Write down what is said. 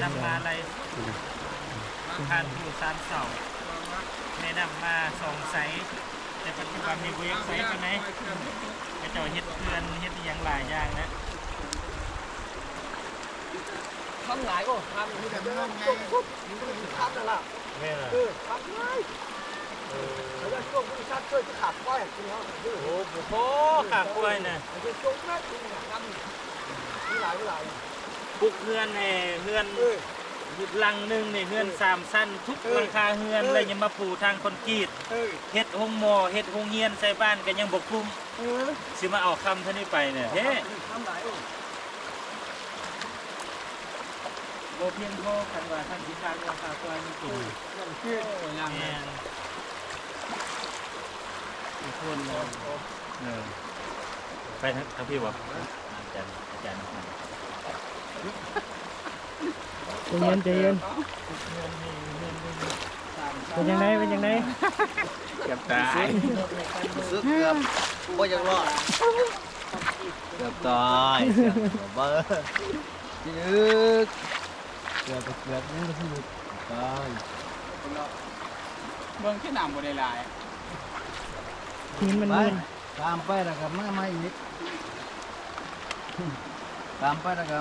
ນຳມາໄລ່ ອືມ ບ້ານພູຊານເສົາ ແມ່ນ້ຳມາສອງໄຊ ແຕ່ປັດຈຸບັນນີ້ບໍ່ຢາກໃຊ້ປານໃດ ເຂົາເຈົ້າເຮັດເຮືອນເຮັດອີ່ຫຍັງຫຼາຍຢ່າງນະ. ຄຳຫຼາຍ ໂອ້ ຄຳ ມີແຕ່ເລື່ອງ ຄົບ ມີແຕ່ຄຳນັ້ນລະ. ແມ່ນລະ ເອີ ຄຳຫຼາຍ. ເອີ ແລ້ວຊ່ວງນີ້ສັດເຊີຍຊິຂາດຄວາຍກິນເຮົາ. ໂອ້ ບໍ່ພໍຂາດຄວາຍນະ. ເອີ ຈົງແມ່ນຄຳ ມີຫຼາຍ ມີຫຼາຍ. ປຸກເຮືອນໃຫ້ເຮືອນ ເອີ ຫຼັງໜຶ່ງນີ້ເຮືອນ ເອີ ສາມຊັ້ນ ທຸກ ເອີ ຫຼັງຄາເຮືອນ ເອີ ແລ້ວຍັງມາປູທາງຄອນກຣີດ ເອີ ເຮັດໂຮງໝໍ ເຮັດໂຮງຮຽນໃສ່ບ້ານກໍຍັງບໍ່ກຸ້ມ. ເອີ ຊິມາເອົາຄຳເທົ່ານີ້ໄປແທ້ ຄຳຫຼາຍ. ໂອ້ ບໍ່ພຽງພໍ ຄັນວ່າທ່ານຊິຂາດງົວຂາດຄວາຍມັນກິນ. ເອີ ແມ່ນ ອີກຄົນໜຶ່ງ. ເອີ ໄປທາງ ທາງພີ້ບໍ່? ອາຈານ ອາຈານ ໃຈເຢັນ ໃຈເຢັນ. ເປັນຈັ່ງໃດ ເປັນຈັ່ງໃດ? ເກືອບຕາຍ ຮູ້ສຶກເກືອບບໍ່ຢາກລອດ. ເກືອບຕາຍ ເກືອບ ເກືອບ ເກືອບ ເກືອບ ເກືອບຕາຍ. ເບິ່ງທີ່ນ້ຳບໍ່ໄດ້ຫຼາຍ ຫີນມັນ ໄປ ມັນ ຕາມໄປແລ້ວກໍມາໃໝ່ອີກ ຕາມໄປແລ້ວກໍ